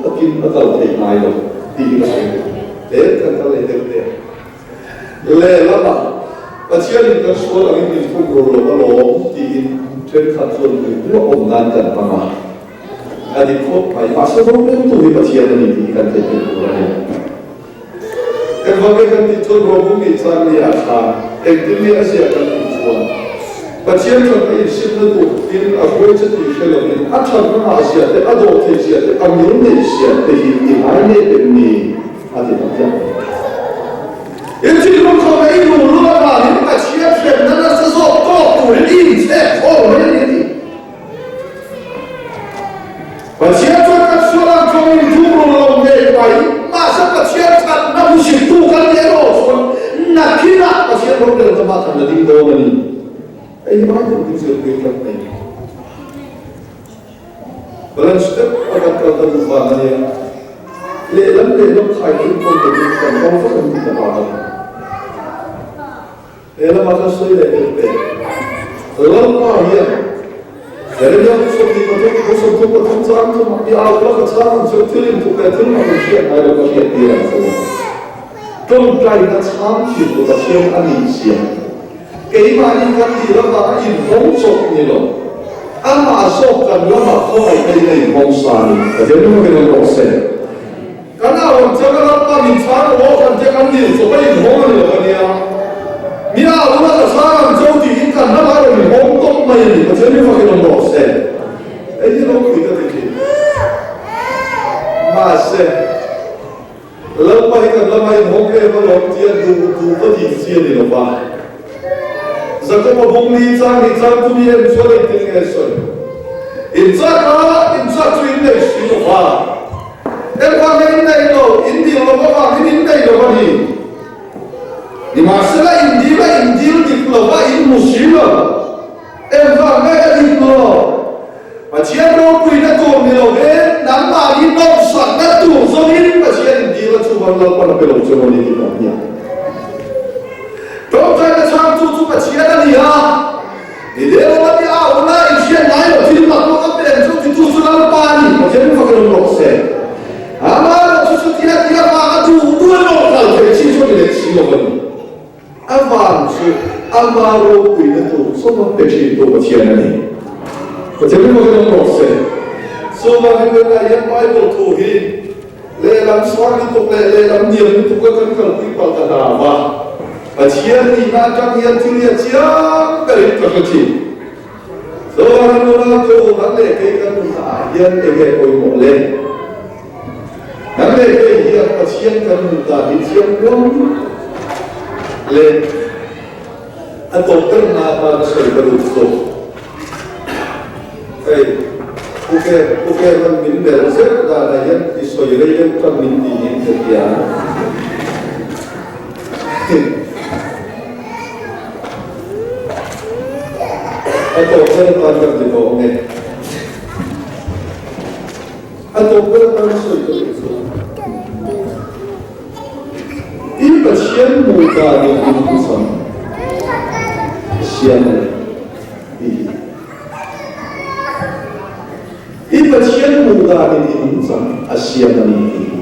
takin a kal theih ngai lo tih hi ka sawi duh. Tlem kan kal leh deuh teh. Lehlamah Pathianin kan sual angin min thuk ro lo alawm tiin thenkhat chuan rilru a awm nan kan hmang a. A dik khawp mai. Mahse roreltu hi Pathian a ni tih hi kan theihngilh tur a ni. Engvang nge kan tih chuan Rohung nih chuan mi a tha, engtin nge a zia kan hmuh chuan Pathian thatna insimna tur tin a hruai che tih hre lovin a thatna ngah zia te, a dawh theih zia te, a mil neih zia te hi i ngai nep em ni? a ti tak tlat mai. I thinlung khawmna i luh lul avangin Pathian hremna nasa zawk tawk turin i inchhek khawm mai a ni a ti. Pathian chuan kan sual ang chuan min thuk ru lo ngei mai, mahse Pathian thatna hmuhsittu kan nih erawh chuan nakhinah Pathian rorel lamah kan la ding dawn a ni. Hei hi Bible min zirtir tlat mai. Balance step a kan kal ta duh vang a nia. Lehlam lehlam khai thil pawn lovin kan kal vak ang tih ka hlau a. He lamah khan sawi leh deuh teh. Lalpa hian Jeremia 23 33 chang chu i au la ka chang ang chu thil inthuk leh thil mak in hriat ngai lo ka hriat tir ang che u. Tawngtaina chhang thin tu Pathian a nih zia keimahni kan tih lamah a inhawng chawp ni lo. Amah zawk kan lamah khawngaihna in a inhawng sa a ni. Pathian hnung akin awm rawh se. Kan a awm chiang a lalpa min chhang rawh kan tia kan dil chawp a inhawng a ni lo a nia. Mi a awm a ka chhang ang cheu tiin kan lamah rawn inhawng tawp mai a ni. Pathian hi fakin awm rawh se. Hei hi ropui ka ti thin. Mahse, Lalpa hi kan lamah inhawng em alawm tia duh duh va tih chi a ni lo va. Jakob-a bung ni chang ni chang chu mi en chuan engtin nge sawi? Inchak a, inchak chu in nei si lo va. Engvang nge in nei lo? In dil lo avangin in nei lo a ni. Nimahsela in dil a, in dil dik lo va, in hmu si lo. Engvang nge a dik lo? Pathian ropuina tur ni lo ve, nangmahni nawmsakna tur zawngin Pathian in dil a chuvang Lalpan a pe lo che maw ni tih kan hria. Tawngtaina chhangtu chu Pathian a ni a. Ni deuh a nia a ula in hriat ngai lo thil mak pawh ka pen chu titu chu Lalpa a ni, Pathian in fakin awm rawh se. Ama erawh chu chutia tia vang a duh duh erawh kal thei chi chu a ni leh si lo a ni. A vang chu ama ropuina tur chawma pe thin tu Pathian a ni. Pathian in fakin awm rawh se. Chuvangin tunah hian Bible thu hi. Lehlam sang lutuk leh lehlam hniam lutuka kan kalpui palh ta hna va, Pathian nihna atang hian thil hi a chiang berin ka hre thin. Zoram nula tu nang leh kei kan nunnaah hian enge pawimawh le? Nang leh kei hian Pathian kan nun dan hi thiam kuam le a tawp berna atana sawi ka duh zawk. Hei, Pu Pu Kevan min melh zeuh danah hian i sawi rei deuh tan min ti in ka hria. A tawp ber atan kan ti tawh ang e. A tawp ber atan sawi ka duh chu. I Pathian hmuh danin in hmucham siam a ni tih hi. I Pathian hmuh danin i nungchang a siam a ni tih hi.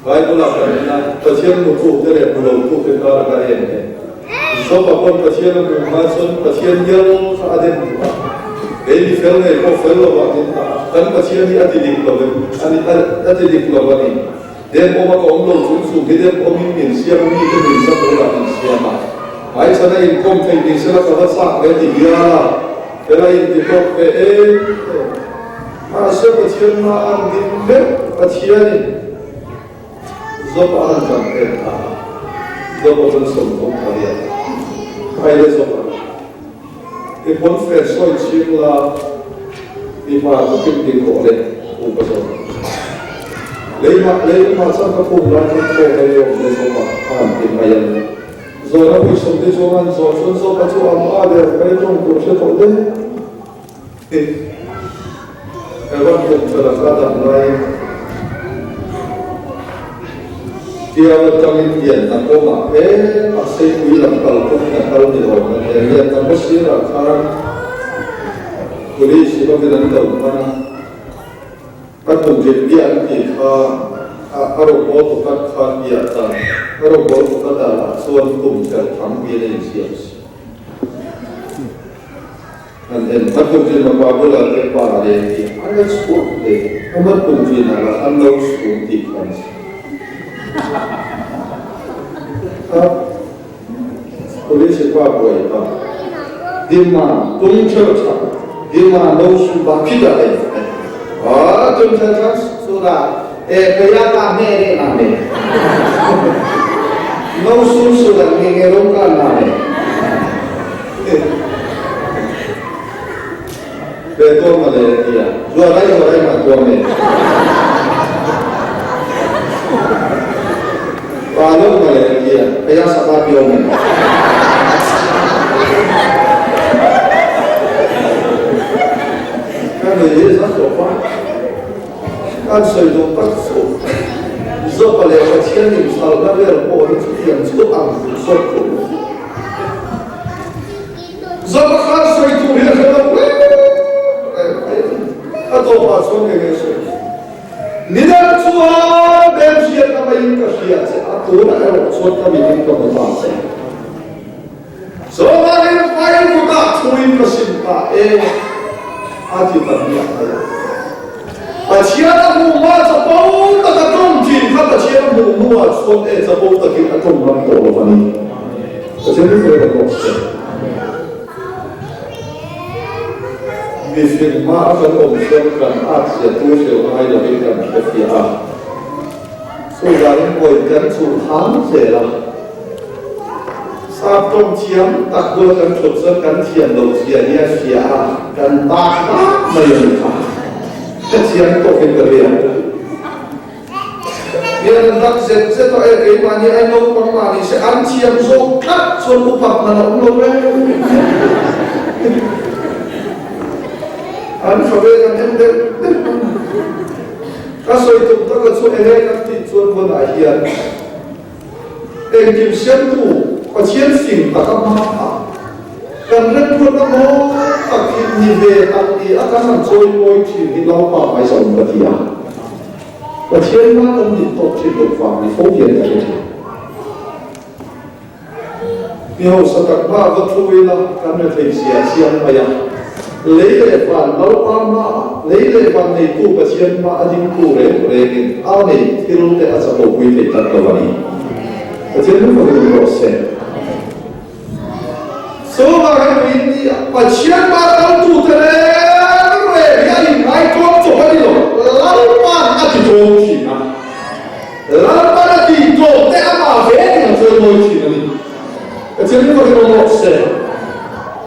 Bible-ah kan en a, Pathian hmutu te leh hmu lotu te kar a en e. Job-a pawn Pathian a hmuh hma chuan Pathian hial kha a den duh a. Kei mi fel ngei pawh fel lovah min dah a, kan Pathian hi a ti dik lo em? A ni, a ti dik lo a ni. Dem awma ka awm lo chung chung hi dem awmin min siam a, mite min za turah min siam a. Hmaichhana inkawm theih ni sela ka va chak ve ti hial a, fel a inti tawk ve em em. Mahse Pathian hma an ding meuh Pathianin Job a han kan pek ta a, Job a chuan 30 pariat phai le Job a i pawn fen sawi chhing la mipa takin ding rawh le u ka zawt. Leimah leimah chuan ka phum lai chuan thaw ka ei awm le Job a a han ti mai a. Zawhna puisawm te chuan an zawh chuan Job a chu a hma der mai tawng tur hre tawh deuh. Tin, Evan kum thlalaka dam laiin Tiau atangin Lianhna kawngah em a Seipui lam kal tum na kal ni awm a nia. Lianhna khaw sirah khan Police hovin an lo hman a, ka tum rin biah an tih kha a rawngbawl pakhat khan biah dan, a rawngbawl pakhat ah lah chuan kum tel thang bian a insiam si. An en hma tum thin a pa bulah te pa leh tih a la chhuak leh a hma tum thin a la an lo chhum tih khan a police pa buai pa dima tum theu tha dima lo su ba khi da le a tum theu tha su da e kaya ta me re na me lo su su da nge nge rom ka na me Ve tuam ma le a ti a, Zua rai zua rai mah tuam e. Pa lo ma le a ti a, Kaya saka piom e. Ka nei hi zan tawh pa. Kan sawi duh tak chu Zopa leh Pathian inchhalna vel pawh hi chutiang chu ang zawk tur. Zopa khan sawi tur hi a hre lo reng reng mai a ni. A tawpah chuan kei nge sawi tur? Nidang chuan beng hriatna maiin ka hria che a, tunah erawh chuan ka mitin ka hmu ta che. Zopain fai kutah thuin ka sim ta e, a ti ta hmiah mai a. Pathian a hmuh hma chapo tak a tawng thin kha Pathian a hmuh hnuah chuan e chapo takin a tawng ram tawh lo a ni. Pathian hi sawi rawh se. Mihring hma a kan awm chuan kan at zia tu hreu ngai lovin kan hre fiah a. Chuvangin vawi kan chhun hang zel a. Sap tawng thiam tak bula kan thut chuan kan thiam loh zia hi a hria a, kan tak tak mai a ni kha. Ka thiam tawkin ka ria. Hian an dak zet zet a, e keimahni ai naupang mah ni se an thiam zawk tlat chuan upat hman a awm lo reng. An tha ve kan en deuh deuh a. Ka sawi tum taka chu enge kan tih chuan vawnah hian engkim siamtu Pathian fing tak a hma a, kan remruatna mawi tak hi ni ve tak ni a kan han chawi mawi thin hi Lalpa hmaizawn ka ti a. Pathian hma kan nih tawk thin loh vang ni fo hian ka hre thin. Mi hausa tak hma va thu ila kan rethei zia chiang mai a. Lei leh van Lalpa hmaah, lei leh van neitu Pathian hma a dingtu reng rengin a nei thil te a chapopui thei tlat lo a ni. Pathian hnu fakin awm rawh se. Chuvangin India Pathian hma kaltute reng reng hi a inngaitawm chawp a ni lo, Lalpa'n a ti tlawm thin a. Lalpa'n a tih tlawm te amah ve tih a chawimawi thin a ni. Pathian hnu fakin awm rawh se.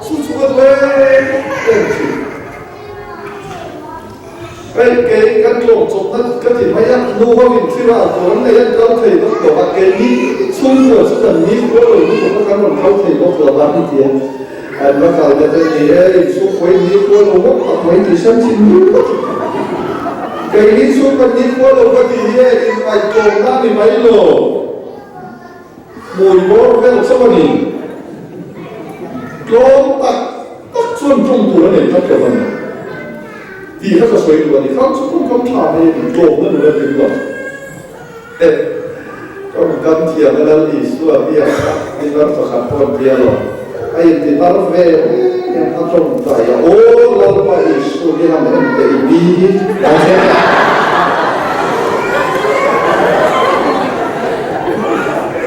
Chu chu ka duh em em thin. Hei kei kan tlawm chawpna ka ti mai a, nu ho in thil a tur an nei an kal thei bawk lo a, keini chhungkua chu kan ni khua lo lutuk a kan rawn kal thei bawk lo a ni tia an va kal ta te ni e, in chhungkua in ni khua lo bawk tak mai ti san thin lutuk. Keini chu kan ni khua lo ka ti hi e, in ngaihtlawmna a ni mai lo. Hmui bawr vel chauh a ni. Tlawm tak tak chuan ṭawng tur a nei tlat lo a ni. Tih kha ka sawi duh a ni. Khang chu tawngkam ṭha mai a ni. Tlawmna nun a tling lo. He tawngkam thiam a Lal Isua biak kha milar pakhat pawh an tia lo. A inti tar ve em a tawngtai a, Aw Lalpa Isu hi han en teh i mi hi.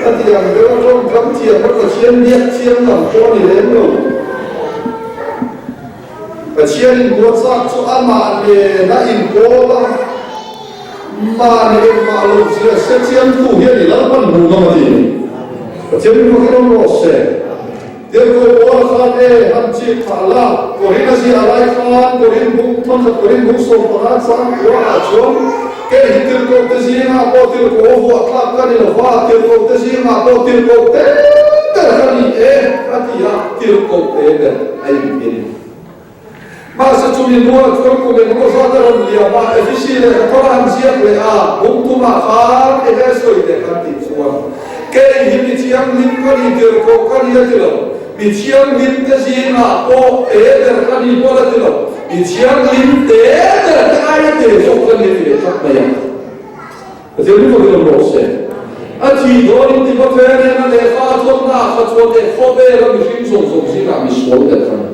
A ti ang deuh a tawngkam thiam a Pathian biak chiang lam pawh a ni lem lo. Pathian inbuatsak chu amah nen a inkawl a, mahni engmah lo zia hre chiangtu hi a ni Lalpan hmuh nawm a ti. Pathian min fakin awm rawh se. Tirhkoh Paula khan e han chik phah la, Korin a ziah lai khan Korin bung thawnkhat Korin bung 15 chang khua ah chuan kei hi tirhkoh te zingah pawh tirhkoh a vuah thlak ka ni lo va, tirhkoh te zingah pawh tirhkoh te ber ka ni e a ti a, tirhkoh te ber a inti a ni. Mahse chumi hnuah chuan kum engemaw zat a rawn liam a, Efesi lehkha thawr a han ziak leh a, bung tumah khan enge sawi leh kan tih chuan, Kei hi mi thianghlim ka ni tirhkoh ka ni a ti lo, mi thianghlim te zingah pawh te ber ka ni pawh la ti lo, mi thianghlim te ber te aia te zawk ka ni a ti leh tlat mai a. Pathian hi fakin awm rawh se. A thih dawnin Timothea nena lehkha a thawnna ah kha chuan leh khawvela mihring zawng zawng zingah misual ber kha ni.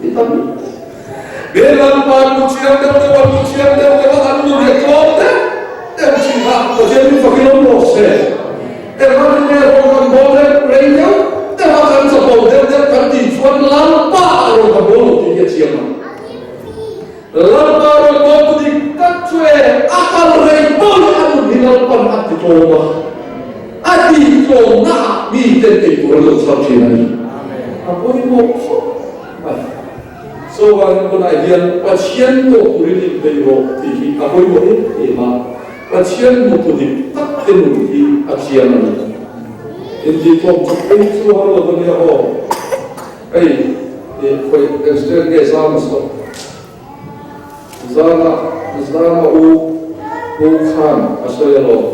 I tam Be lampa an mu thiam deuh deuh an mu thiam deuh deuh a an nun leh tlawm deuh deuh thin kha Pathian hi fakin awm rawh se. Engvangin nge rawn kan bawl reng rei deuh deuh a kan chapo deuh deuh kan tih chuan Lalpa ah rawn kan bawl lo tih hi a chiang ang. Lalpa rawn bawltu dik tak chu e, a kal rei pawh hi a nun hi Lalpan a ti tlawm a, a tih tlawmna ah mi ten ei tur an lo chhar thin a ni. A pawimawh khawp mai. Chuvangin tunah hian Pathian tawk turin inpeih rawh tih hi a pawimawh em em a, Pathian hmutu dik tak te nun hi a chiang a ni. Intih tlawm chawp ei chu har lo a nia aw. Hei i khawih extent nge zam a saw? Zana zama u u khan a sawi alawm.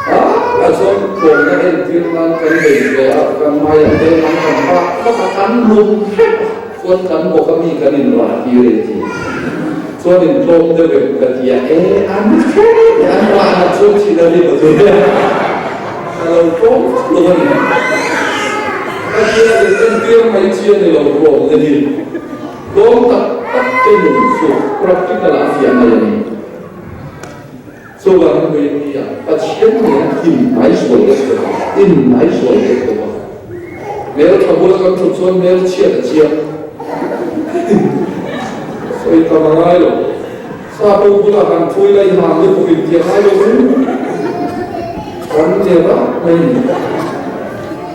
Ah a chuan tlawmna entir nan kan nei ve a, kan hmaiah tel an kan bak vak a, kan lum hrep a, chuan kan bawk a mi kan inrah tir e ti. Chuan in tlawm deuh em ka ti a, e an hrep e an rah nat chuan thin a rim a ti. Ka lo tlawm vak lo a ni. Ka hria in entir mai chi a ni lo tlawm na hi. Tlawm tak tak te nun chu practical ah a fiah mai a ni. Chuvangin vawiin ni ah Pathian nena in hnai sual deuh deuh a, in hnai sual deuh deuh a. Hmel tha bula kan thut chuan hmel chhiat a chiang. Sawi tam a ngai lo. Sa ho bulah kan thui la i hang lutuk in tih a ngai lo em? Kan ner rap mai ni.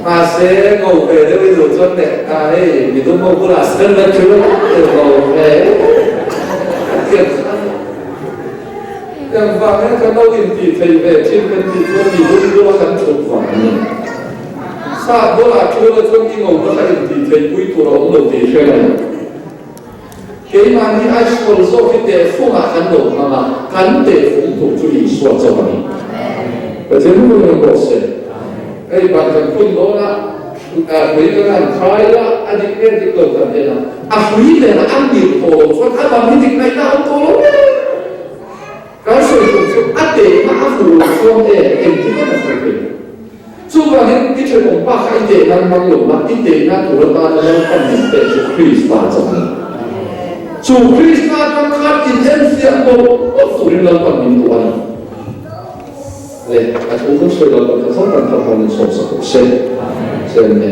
Mahse ngo ve deuh i duh chuan leh ta hei mi dum ho bulah sen la chu ngo ve a tiang khan engvang nge kan lo intih thei ve thin kan tih chuan mi dum bula kan thut vang a ni. Sa bulah thu la chuan i ngo na kha intih thei pui tur a awm lo tih hre lo. Keimahni Aizawl zawk hi tehfungah kan lo hmang a, kan tehfung tur chu Isua chauh a ni. Pathian hu rawn rawh se. Hei ban kan phun dawn a, hrui kan han khai a, a dik nge dik lo kan en a, a hrui nena a mir tawh loh chuan a ban hi dik ngaihna a awm tawh lo hle. Kan sawi tum chu a tehna a fuh loh chuan e, engtin emaw sawi thei. Chuvangin i thenawm pa kha i teh nan. hmang lo la, i tehna tur atana Lalpan min pek chu Krista chauh a ni. Chu Krista atang khan inenfiah mawlh mawlh turin Lalpan min duh a ni. Le, a thu kan sawi Lalpan kha zawng kan thar hmangin sawmsak rawh se. Amen.